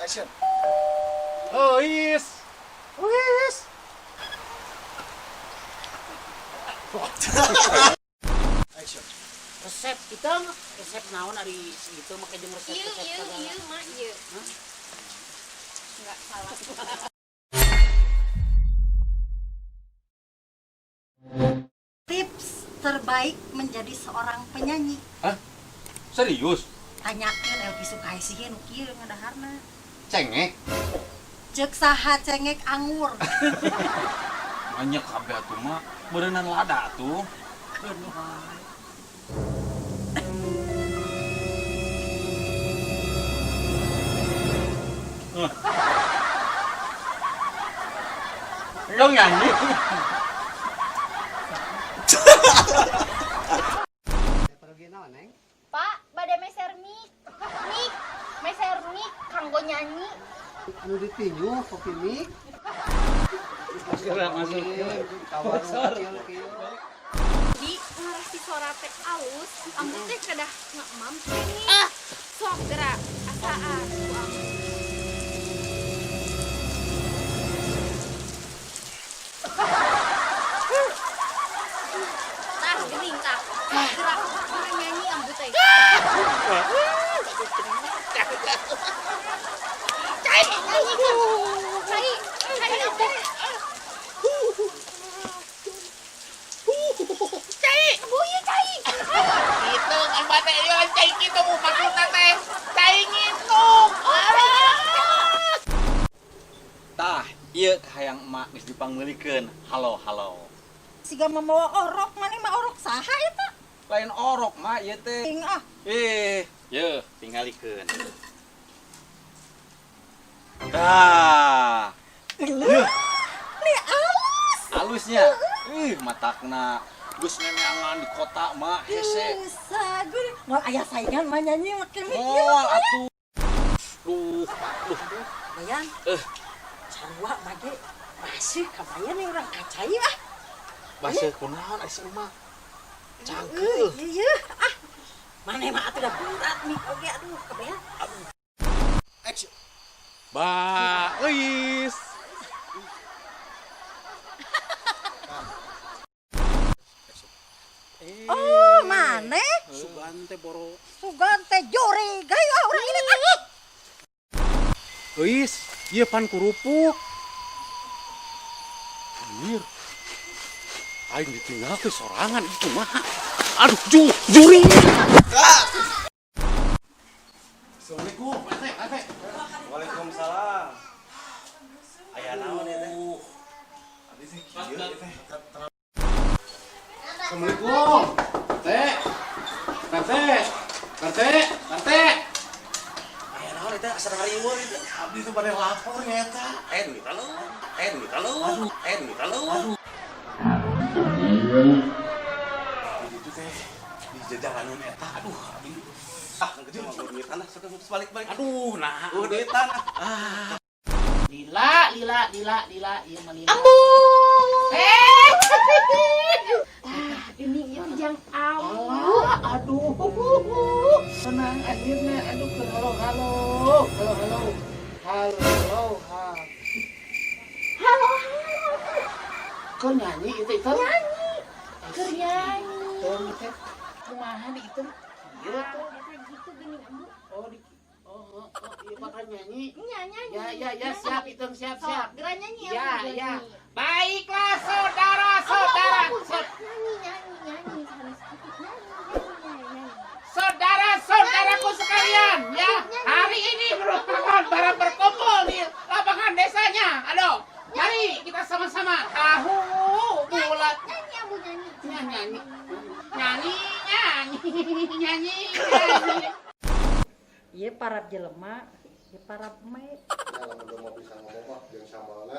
Action. Oh, is. Wis. Action. Resep itu resep naon ari itu make jeung resep Ieu resep ieu segala. ieu mah ieu. Enggak salah. Tips terbaik menjadi seorang penyanyi. Hah? Serius? Tanyakeun Elvi Sukaesih nu kieu ngadaharna. Cengek. Ceuk saha cengek anggur. Banyak kabeh atuh mah. Beureunan lada atuh. Keun wae. Lo nyanyi. Pak, bade meser mik. Mik, meser mik kanggo nyanyi. Anu ditinju kopi mik. Masuk. Di ngarasi suara teh alus, ambu teh kedah ngemam cengek. Sok gerak asaan ku ambu. Tah geuning tah. Gerak gerak nyanyi ambu teh. Cai, nyanyi kan. Cai, cai ambu. Cai, ambu ieu cai. Itu kan bate ieu lain cai kitu maksudna teh. Cai ngintung. Tah, ieu kahayang emak geus dipangmeulikeun. Halo, halo. Siga mamawa orok maneh mah orok saha eta? Lain orok mak ieu teh. Ting ah. Eh, yeuh, tingalikeun. Tah, Leuh. Li alus. alusnya. Ih, matakna geus neneangan di kota mak hese. Bisa gue moal aya saingan mah nyanyi make mik ieu. Moal atuh. Duh, duh. Bayang. Sarua mah ge baseuh kabayan nih urang kacai ah. Baseuh kunaon ari si emak? Cangkeul. Ieu ieu ah. Maneh mah atuh da berat mik oge aduh kabayan. Action. Ba, euis. Oh, maneh? Sugan teh boro. Sugan teh jore gayo ah urang ini ah. Euis, ieu pan kerupuk. Anjir. Aing ditinggalkeun sorangan itu mah. Aduh, juri. Assalamualaikum, Pak RT, Pak RT. Waalaikumsalam. Aya naon ya teh? Tadi sih kieu teh. Assalamualaikum. Teh. RT. RT, RT. Aya naon eta asa ngariweuh itu. Abdi teh bade lapor nya eta. Eh duit lu. Eh duit lu. Eh duit lu. Di ditu teh di jajalanan eta aduh abdi. Ah, geus mah duitan lah, sok balik-balik. Aduh, nah. Oh, duitan ah. Lila, lila, lila, lila, ieu mah lila. Ambu. Eh. Tah, ini ieu jang ambu. Ah, aduh. Tenang akhirnya aduh keur halo halo. Halo halo. Halo halo. Halo halo. Keur nyanyi itu itu. Nyanyi. Keur nyanyi. Teu teh kumaha di itu? Ieu tuh. Eta gitu geuning ambu. Oh di oh, oh, oh, iya bakal nyanyi. Nya nyanyi. Ya ya ya siap itu siap Sok, siap. geura nyanyi Ya ambu, geura ya. nyanyi. Baiklah saudara-saudara. Ambu, ambu, ambu. Nyanyi nyanyi nyanyi sanes kitu. Nyanyi nyanyi nyanyi nyanyi. Saudara-saudaraku sekalian, ya, Nyanyi. hari ini merupakan para berkumpul di lapangan desanya. Aduh, mari kita sama-sama tahu bulat. Nyanyi ambu nyanyi. Nyanyi, nyanyi, nyanyi, nyanyi, nyanyi. Ieu parab jelema, ieu parab me. Ya lamun udah mau bisa ngomong mah jeung sambalna.